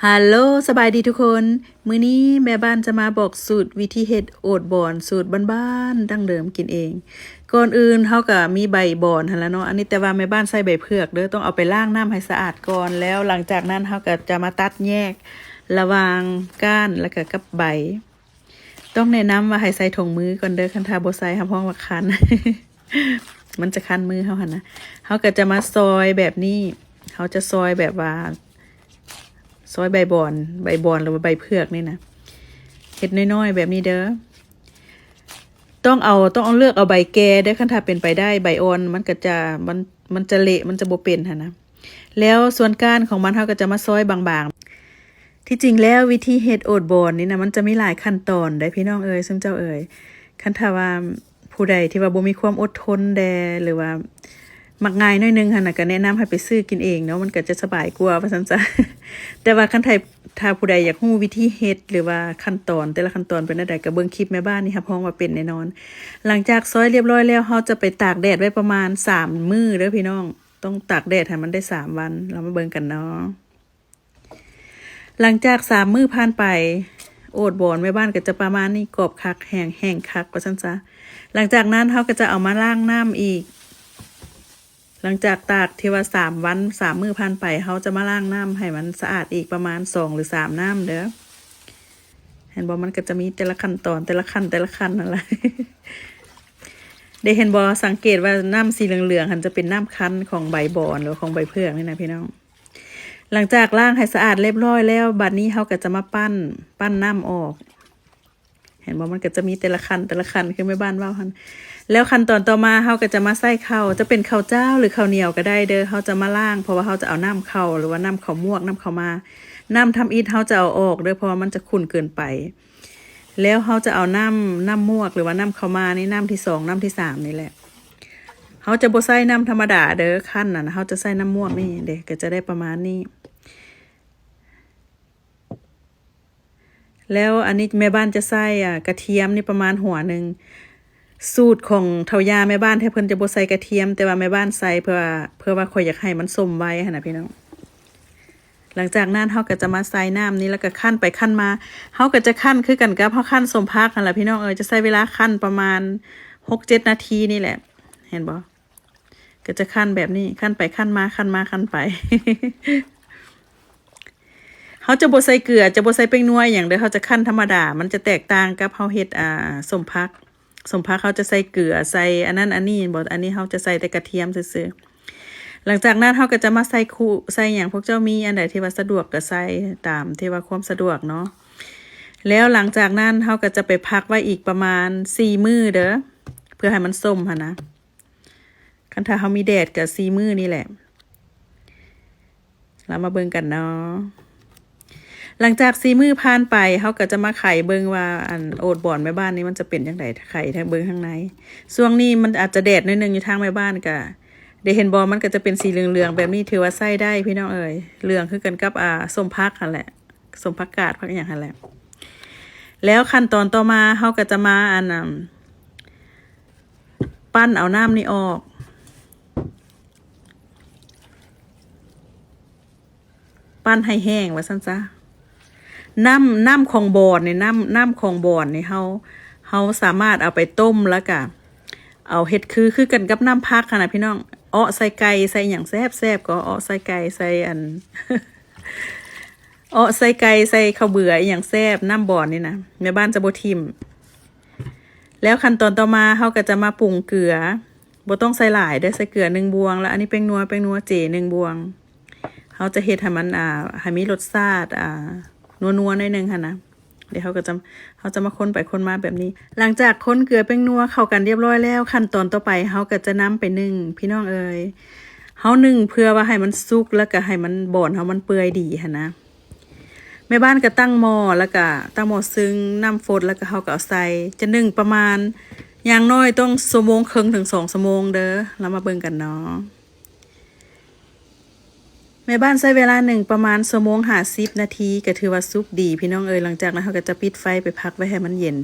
ຮາໂລ ສະບາຍດີທຸກຄົນ. ມື້ນີ້ແມ່ບ້ານຈະມາບອກສູດວິທີເຮັດໂອດບອນສູດບ້ານໆ ດັ້ງເດີມກິນເອງ. ກ່ອນອື່ນເຮົາກະມີໃບບອນຫັ້ນລະເນາະ, ອັນນີ້ແຕ່ວ່າແມ່ບ້ານໃສ່ໃບເຜືອກເດີ້, ຕ້ອງເອົາໄປລ້າງນ້ຳໃຫ້ສະອາດກ່ອນ, ແລ້ວຫຼັງຈາກນັ້ນເຮົາກະຈະມາຕັດແຍກລະຫວ່າງກ້ານ ແລ້ວກະກັບໃບ. ຕ້ອງແນະນຳວ່າໃຫ້ໃສ່ຖົງມືກ່ອນເດີ້, ຄັນຖ້າບໍ່ໃສ່ຮັບຮອງວ່າຄັນ ມັນຈະຄັນມືເຮົາຫັ້ນນະ. ເຮົາກະຈະມາຊອຍແບບນີ້, ເຮົາຈະຊອຍແບບວ່າ ຊອຍໃບບອນ ໃບບອນ ຫຼືວ່າໃບເຜືອກນີ້ນະ, ເຮັດນ້ອຍໆແບບນີ້ເດີ້. ຕ້ອງເອົາ ຕ້ອງເອົາ ເລືອກເອົາໃບແກ່ເດີ້, ຄັນຖ້າເປັນໄປໄດ້ໃບອ່ອນມັນກະຈະ ມັນ ມັນຈະເລະ ມັນຈະບໍ່ເປັນຫັ້ນນະ. ແລ້ວສ່ວນກ້ານຂອງມັນເຮົາກະຈະມາຊອຍບາງໆ. ທີ່ຈິງແລ້ວວິທີເຮັດໂອດບອນນີ້ນະ ມັນຈະມີຫຼາຍຂັ້ນຕອນເດ້ພີ່ນ້ອງເອີຍ ຊຸມເຈົ້າເອີຍ. ຄັນຖ້າວ່າຜູ້ໃດທີ່ວ່າບໍ່ມີຄວາມອົດທົນແດ່ ຫຼືວ່າມັກງ່າຍໜ້ອຍໜຶ່ງຫັ້ນນະ ກະແນະນຳໃຫ້ໄປຊື້ກິນເອງເນາະ, ມັນກະຈະສະບາຍກວ່າວ່າຊັ້ນຊະ. ແຕ່ວ່າຄັນຖ້າ ຖ້າຜູ້ໃດຢາກຮູ້ວິທີເຮັດ ຫຼືວ່າຂັ້ນຕອນ ແຕ່ລະຂັ້ນຕອນເປັນແນວໃດ ກະເບິ່ງຄລິບແມ່ບ້ານນີ້ ຮັບຮອງວ່າເປັນແນ່ນອນ. ຫຼັງຈາກຊອຍລຽບຮ້ອຍແລ້ວ ເຮົາຈະໄປຕາກແດດໄວ້ປະມານສາມມື້ເດີ້ພີ່ນ້ອງ, ຕ້ອງຕາກແດດໃຫ້ມັນໄດ້ສາມວັນ. ເຮົາມາເບິ່ງກັນເນາະ. ຫຼັງຈາກສາມມື້ຜ່ານໄປ ໂອດບອນແມ່ບ້ານກະຈະປະມານນີ້, ກອບຄັກ ແຫ້ງ ແຫ້ງຄັກວ່າຊັ້ນຊະ. ຫຼັງຈາກນັ້ນເຮົາກະຈະເອົາມາລ້າງນ້ຳອີກ. ຫຼັງຈາກຕາກທີ່ວ່າສາມວັນ ສາມມື້ຜ່ານໄປ ເຮົາຈະມາລ້າງນ້ຳໃຫ້ມັນສະອາດອີກປະມານສອງ ຫຼື ສາມນ້ຳເດີ້. ເຫັນບໍ່ ມັນກະຈະມີແຕ່ລະຂັ້ນຕອນ ແຕ່ລະຂັ້ນ ແຕ່ລະຂັ້ນຫັ້ນລະ. ໄດ້ເຫັນບໍ່ ສັງເກດວ່ານ້ຳສີເຫຼືອງໆຫັ້ນຈະເປັນນ້ຳຄັນຂອງໃບບອນ ຫຼື ຂອງໃບເຜືອກນີ້ນະພີ່ນ້ອງ. ຫຼັງຈາກລ້າງໃຫ້ສະອາດລຽບຮ້ອຍແລ້ວ ບາດນີ້ເຮົາກະຈະມາປັ້ນ ປັ້ນນ້ຳອອກ. ເຫັນບໍ່ ມັນກະຈະມີແຕ່ລະຂັ້ນ ແຕ່ລະຂັ້ນ ຄືແມ່ບ້ານເວົ້າຫັ້ນ. ແລ້ວຂັ້ນຕອນຕໍ່ມາເຮົາກະຈະມາໃສ່ເຂົ້າ ຈະເປັນເຂົ້າຈ້າວ ຫຼື ເຂົ້າໜຽວກະໄດ້ເດີ້. ເຮົາຈະມາລ້າງ ເພາະວ່າເຮົາຈະເອົານ້ຳເຂົ້າ ຫຼືວ່ານ້ຳເຂົ້າໝວກ ນ້ຳເຂົ້າໝາ ນ້ຳທຳອິດເຮົາຈະເອົາອອກເດີ້ ເພາະວ່າມັນຈະຂຸ້ນເກີນໄປ. ແລ້ວເຮົາຈະເອົານ້ຳ ນ້ຳໝວກ ຫຼືວ່ານ້ຳເຂົ້າໝານີ້ ນ້ຳທີສອງ ນ້ຳທີສາມນີ້ແຫຼະ. ເຮົາຈະບໍ່ໃສ່ນ້ຳທຳມະດາເດີ້ ຂັ້ນນັ້ນ ເຮົາຈະໃສ່ນ້ຳໝວກນີ້ເດ້ ກະຈະໄດ້ປະມານນີ້. ແລ້ວອັນນີ້ແມ່ບ້ານຈະໃສ່ ອາ ກະທຽມນີ້ປະມານຫົວໜຶ່ງ. ສູດຂອງເຖົ້າຍ່າແມ່ບ້ານແທ້ ເພິ່ນຈະບໍ່ໃສ່ກະທຽມ ແຕ່ວ່າແມ່ບ້ານໃສ່ ເພື່ອ ເພື່ອວ່າຂ້ອຍຢາກໃຫ້ມັນສົ້ມໄວຫັ້ນນະພີ່ນ້ອງ. ຫຼັງຈາກນັ້ນເຮົາກະຈະມາໃສ່ນ້ຳນີ້ ແລ້ວກະຄັ້ນໄປຄັ້ນມາ. ເຮົາກະຈະຄັ້ນຄືກັນກັບເຮົາຄັ້ນສົ້ມຜັກຫັ້ນລະພີ່ນ້ອງເອີຍ. ຈະໃຊ້ເວລາຄັ້ນປະມານຫົກເຈັດນາທີນີ້ແຫຼະ ເຫັນບໍ່? ກະຈະຄັ້ນແບບນີ້ ຄັ້ນໄປຄັ້ນມາ ຄັ້ນມາຄັ້ນໄປ. ເຮົາຈະບໍ່ໃສ່ເກືອ ຈະບໍ່ໃສ່ແປ້ງນົວອີ່ຫຍັງເດີ້ ເຮົາຈະຄັ້ນທຳມະດາ. ມັນຈະແຕກຕ່າງກັບເຮົາເຮັດ ອາ ສົ້ມຜັກ. ສົ້ມຜັກເຮົາຈະໃສ່ເກືອ ໃສ່ອັນນັ້ນອັນນີ້ແມ່ນບໍ່? ອັນນີ້ເຮົາຈະໃສ່ແຕ່ກະທຽມຊື່ໆ. ຫຼັງຈາກນັ້ນເຮົາກະຈະມາໃສ່ຄຸ ໃສ່ຫຍັງ ພວກເຈົ້າມີອັນໃດທີ່ວ່າສະດວກກະໃສ່ຕາມທີ່ວ່າຄວາມສະດວກເນາະ. ແລ້ວຫຼັງຈາກນັ້ນເຮົາກະຈະໄປພັກໄວ້ອີກປະມານສີ່ມື້ເດີ້ ເພື່ອໃຫ້ມັນສົ້ມຫັ້ນນະ. ຄັນຖ້າເຮົາມີແດດກະສີ່ມື້ນີ້ແຫຼະ. ລະມາເບິ່ງກັນເນາະ. ຫຼັງຈາກສີ່ມື້ຜ່ານໄປ ເຮົາກະຈະມາໄຂເບິ່ງວ່າ ອັນ ໂອດບອນແມ່ບ້ານນີ້ມັນຈະເປັນຈັ່ງໃດ ໄຂເບິ່ງທາງໃນ. ຊ່ວງນີ້ມັນອາດຈະແດດໜ້ອຍໜຶ່ງຢູ່ທາງແມ່ບ້ານ ກະໄດ້ເຫັນບໍ່ ມັນກະຈະເປັນສີເຫຼືອງໆແບບນີ້ ຖືວ່າໃຊ້ໄດ້ພີ່ນ້ອງເອີຍ. ເຫຼືອງຄືກັນກັບ ອາ ສົ້ມຜັກຫັ້ນແຫຼະ ສົ້ມຜັກກາດ ຜັກຫຍັງຫັ້ນແຫຼະ. ແລ້ວຂັ້ນຕອນຕໍ່ມາເຮົາກະຈະມາ ອັນ ອັນ ປັ້ນເອົານ້ຳນີ້ອອກ. ປັ້ນໃຫ້ແຫ້ງວ່າຊັ້ນຊະ. ນ້ຳ ນ້ຳຂອງບອນນີ້ ນ້ຳ ນ້ຳຂອງບອນນີ້ ເຮົາ ເຮົາສາມາດເອົາໄປຕົ້ມ ແລ້ວກະເອົາເຮັດຄື ຄືກັນກັບນ້ຳຜັກຫັ້ນນະພີ່ນ້ອງ. ເອາະໃສ່ໄກ່ໃສ່ຫຍັງແຊບໆ ກໍເອາະໃສ່ໄກ່ໃສ່ອັນ ເອາະໃສ່ໄກ່ໃສ່ເຂົ້າເບືອອີ່ຫຍັງແຊບ ນ້ຳບອນນີ້ນະ ແມ່ບ້ານຈະບໍ່ຖິ້ມ. ແລ້ວຂັ້ນຕອນຕໍ່ມາເຮົາກະຈະມາປຸງເກືອ. ບໍ່ຕ້ອງໃສ່ຫຼາຍເດີ້ ໃສ່ເກືອໜຶ່ງບ່ວງ ແລ້ວອັນນີ້ແປ້ງນົວ ແປ້ງນົວເຈໜຶ່ງບ່ວງ. ເຮົາຈະເຮັດໃຫ້ມັນ ອ່າ ໃຫ້ມີລົດຊາດ ອ່າ ນົວໆໜ້ອຍໜຶ່ງຫັ້ນນະ. ດຽວເຮົາກະຈະ ເຮົາຈະມາຄົນໄປຄົນມາແບບນີ້. ຫຼັງຈາກຄົນເກືອແປ້ງນົວເຂົ້າກັນລຽບຮ້ອຍແລ້ວ ຂັ້ນຕອນຕໍ່ໄປເຮົາກະຈະນຳໄປໜຶ້ງ ພີ່ນ້ອງເອີຍ. ເຮົາໜຶ້ງເພື່ອວ່າໃຫ້ມັນສຸກ ແລ້ວກະໃຫ້ມັນ ບອນເຮົາມັນເປື່ອຍດີຫັ້ນນະ. ແມ່ບ້ານກະຕັ້ງໝໍ້ ແລ້ວກະຕັ້ງໝໍ້ຊຶງ ນ້ຳຟົດ ແລ້ວກະເຮົາກະເອົາໃສ່ ຈະໜຶ້ງປະມານ ຢ່າງໜ້ອຍຕ້ອງຊົ່ວໂມງເຄິ່ງເຖິງສອງຊົ່ວໂມງເດີ້. ລະມາເບິ່ງກັນເນາະ. ແມ່ບ້ານໃຊ້ເວລາໜຶ້ງປະມານຊົ່ວໂມງຫ້າສິບນາທີ ກະຖືວ່າສຸກດີພີ່ນ້ອງເອີຍ. ຫຼັງຈາກນັ້ນເຮົາກະຈະປິດໄຟໄປພັກໄວ້ໃຫ້ມັນເຢັນ.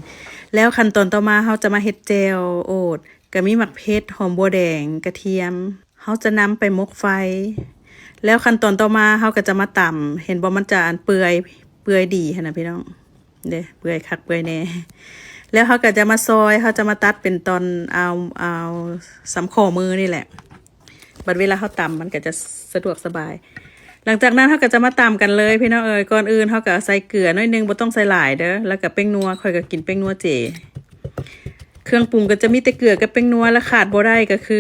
ແລ້ວຂັ້ນຕອນຕໍ່ມາເຮົາຈະມາເຮັດແຈ່ວໂອດ ກະມີໝາກເຜັດ ຫອມບົວແດງ ກະທຽມ ເຮົາຈະນຳໄປໝົກໄຟ. ແລ້ວຂັ້ນຕອນຕໍ່ມາເຮົາກໍຈະມາຕຳ ເຫັນບໍ່ ມັນຈະອັນເປື່ອຍ ເປື່ອຍດີຫັ້ນນະພີ່ນ້ອງ ເດ້ ເປື່ອຍຄັກເປື່ອຍແນ່. ແລ້ວເຮົາກໍຈະມາຊອຍ ເຮົາຈະມາຕັດເປັນຕອນ ເອົາ ເອົາສ່ຳຂໍ້ມືນີ້ແຫຼະ ບັດເວລາເຮົາຕຳມັນກໍຈະສະດວກສະບາຍ. ຫຼັງຈາກນັ້ນເຮົາກໍຈະມາຕຳກັນເລີຍພີ່ນ້ອງເອີຍ. ກ່ອນອື່ນເຮົາກໍໃສ່ເກືອໜ້ອຍໜຶ່ງ ບໍ່ຕ້ອງໃສ່ຫຼາຍເດີ້ ແລ້ວກໍແປ້ງນົວ ຂ້ອຍກໍກິນແປ້ງນົວເຈ. ເຄື່ອງປຸງກໍຈະມີແຕ່ເກືອກັບແປ້ງນົວ ແລະຂາດບໍ່ໄດ້ກໍຄື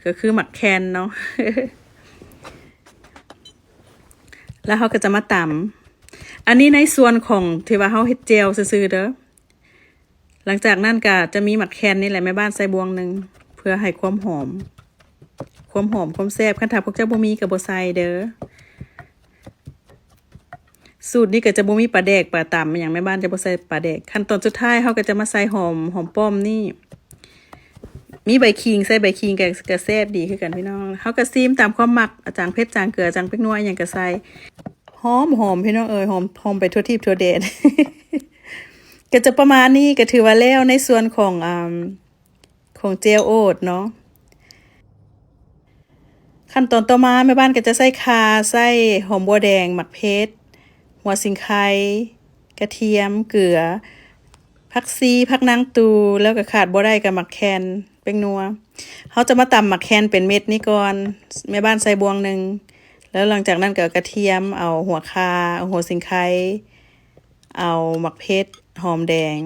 ກໍຄືໝາກແຄນເນາະ. ແລ້ວເຮົາກໍຈະມາຕຳ ອັນນີ້ໃນສ່ວນຂອງທີ່ວ່າເຮົາເຮັດແຈ່ວຊື່ໆເດີ້. ຫຼັງຈາກນັ້ນກໍຈະມີໝາກແຄນນີ້ແຫຼະ ແມ່ບ້ານໃສ່ບ່ວງໜຶ່ງ ເພື່ອໃຫ້ຄວາມຫອມ ຄວາມຫອມຄວາມແຊບ. ຄັນຖ້າພວກເຈົ້າບໍ່ມີກໍບໍ່ໃສ່ເດີ້. ສູດນີ້ກໍຈະບໍ່ມີປາແດກປາຕຳຫຍັງ ແມ່ບ້ານຈະບໍ່ໃສ່ປາແດກ. ຂັ້ນຕອນສຸດທ້າຍເຮົາກໍຈະມາໃສ່ຫອມ ຫອມປ້ອມນີ້ ມີໃບຂີງ ໃສ່ໃບຂີງກໍ ກໍແຊບດີຄືກັນພີ່ນ້ອງ. ເຮົາກໍຊີມຕາມຄວາມມັກ ຈາງເຜັດ ຈາງເກືອ ຈາງແປ້ງນົວ ອີ່ຫຍັງກໍໃສ່. ຫອມ ຫອມພີ່ນ້ອງເອີຍ ຫອມ ຫອມໄປທົ່ວທີບທົ່ວແດນ. ກໍຈະປະມານນີ້ ກໍຖືວ່າແລ້ວໃນສ່ວນຂອງ ອາ ຂອງແຈ່ວໂອດເນາະ. ຂັ້ນຕອນຕໍ່ມາແມ່ບ້ານກໍຈະໃສ່ຂ່າ ໃສ່ຫອມບົວແດງ ໝາກເຜັດ ຫົວສີໄຄ ກະທຽມ ເກືອ ຜັກຊີ ຜັກນາງຕູ ແລ້ວກໍຂາດບໍ່ໄດ້ກໍໝາກແຄນ ແປ້ງນົວ. ເຮົາຈະມາຕຳໝາກແຄນເປັນເມັດນີ້ກ່ອນ ແມ່ບ້ານໃສ່ບ່ວງໜຶ່ງ ແລ້ວຫຼັງຈາກນັ້ນກໍເອົາກະທຽມ ເອົາຫົວຂ່າ ເອົາຫົວສີໄຄ ເອົາໝາກເຜັດ ຫອມແດງ.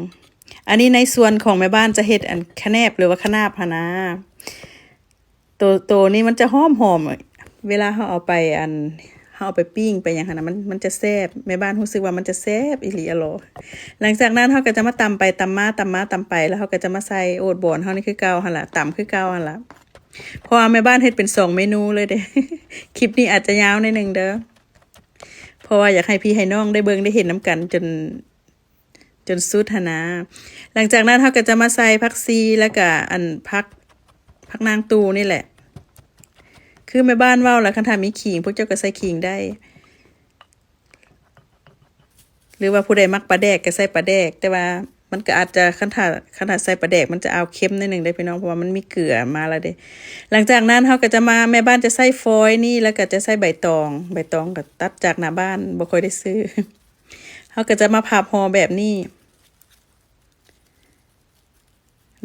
ອັນນີ້ໃນສ່ວນຂອງແມ່ບ້ານຈະເຮັດອັນຂະແໜບ ຫຼືວ່າຂະໜາບຫັ້ນນາ. ໂຕ ໂຕນີ້ມັນຈະຫອມໆ ເວລາເຮົາເອົາໄປອັນ ເຮົາເອົາໄປປີ້ງໄປຫຍັງຫັ້ນນະ ມັນ ມັນຈະແຊບ ແມ່ບ້ານຮູ້ສຶກວ່າມັນຈະແຊບອີ່ຫຼີອະຫຼໍ. ຫຼັງຈາກນັ້ນເຮົາກໍຈະມາຕຳໄປຕຳມາ ຕຳມາຕຳໄປ ແລ້ວເຮົາກໍຈະມາໃສ່ໂອດບອນເຮົານີ້ຄືເກົ່າຫັ້ນລະ ຕຳຄືເກົ່າຫັ້ນລະ. ເພາະວ່າແມ່ບ້ານເຮັດເປັນສອງເມນູເລີຍເດ້. ຄລິບນີ້ອາດຈະຍາວໜ້ອຍໜຶ່ງເດີ້ ເພາະວ່າຢາກໃຫ້ພີ່ໃຫ້ນ້ອງໄດ້ເບິ່ງໄດ້ເຫັນນຳກັນຈົນ ຈົນສຸດຫັ້ນນາ. ຫຼັງຈາກນັ້ນເຮົາກໍຈະມາໃສ່ຜັກຊີ ແລ້ວກະອັນຜັກ ຜັກນາງຕູນີ້ແຫຼະ. ຄືແມ່ບ້ານເວົ້າລະ ຄັນຖ້າມີຂີງ ພວກເຈົ້າກໍໃສ່ຂີງໄດ້ ຫຼືວ່າຜູ້ໃດມັກປາແດກກໍໃສ່ປາແດກ ແຕ່ວ່າມັນກໍອາດຈະ ຄັນຖ້າ ຄັນຖ້າໃສ່ປາແດກມັນຈະອາວເຄັມໜ້ອຍໜຶ່ງເດ້ພີ່ນ້ອງ ເພາະວ່າມັນມີເກືອມາແລ້ວເດ້. ຫຼັງຈາກນັ້ນເຮົາກໍຈະມາ ແມ່ບ້ານຈະໃສ່ຟອຍນີ້ ແລ້ວກໍຈະໃສ່ໃບຕອງ ໃບຕອງກໍຕັດຈາກໜ້າບ້ານ ບໍ່ຄ່ອຍໄດ້ຊື້. ເຮົາກໍຈະມາພັບຫໍ່ແບບນີ້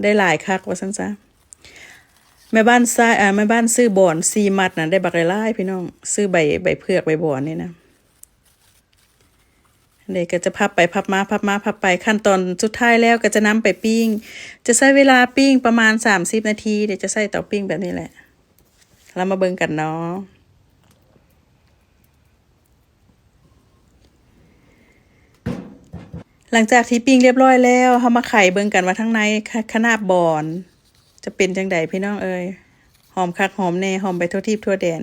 ໄດ້ຫຼາຍຄັກວ່າຊັ້ນຊະ. ແມ່ບ້ານຊາຍ ເອີ ແມ່ບ້ານຊື້ບອນສີ່ມັດນະ ໄດ້ບັກຫຼາຍໆ ພີ່ນ້ອງ ຊື້ໃບ ໃບເຜືອກໃບບອນນີ້ນະ. ເດ ກໍຈະພັບໄປພັບມາ ພັບມາພັບໄປ. ຂັ້ນຕອນສຸດທ້າຍແລ້ວກໍຈະນຳໄປປີ້ງ ຈະໃຊ້ເວລາປີ້ງປະມານສາມສິບນາທີ. ເດ ຈະໃຊ້ເຕົາປີ້ງແບບນີ້ແຫຼະ. ເຮົາມາເບິ່ງກັນເນາະ. ຫຼັງຈາກທີ່ປີ້ງລຽບຮ້ອຍແລ້ວ ເຮົາມາໄຂເບິ່ງກັນວ່າທາງໃນ ຂະ ຂະໜາບບອນຈະເປັນຈັ່ງໃດ ພີ່ນ້ອງເອີຍ. ຫອມຄັກຫອມແນ່ ຫອມໄປທົ່ວທີບທົ່ວແດນ.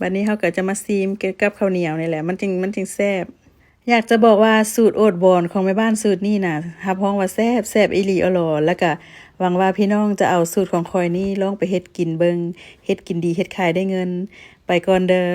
ບັດນີ້ເຮົາກໍຈະມາຊີມກັບເຂົ້າໜຽວນີ້ແຫຼະ ມັນຈຶ່ງ ມັນຈຶ່ງແຊບ. ຢາກຈະບອກວ່າສູດໂອດບອນຂອງແມ່ບ້ານສູດນີ້ນະ ຮັບຮອງວ່າແຊບ ແຊບອີ່ຫຼີອໍຫຼໍ. ແລ້ວກະຫວັງວ່າພີ່ນ້ອງຈະເອົາສູດຂອງຂ້ອຍນີ້ລອງໄປເຮັດກິນເບິ່ງ ເຮັດກິນດີ ເຮັດຂາຍໄດ້ເງິນ. ໄປກ່ອນເດີ້.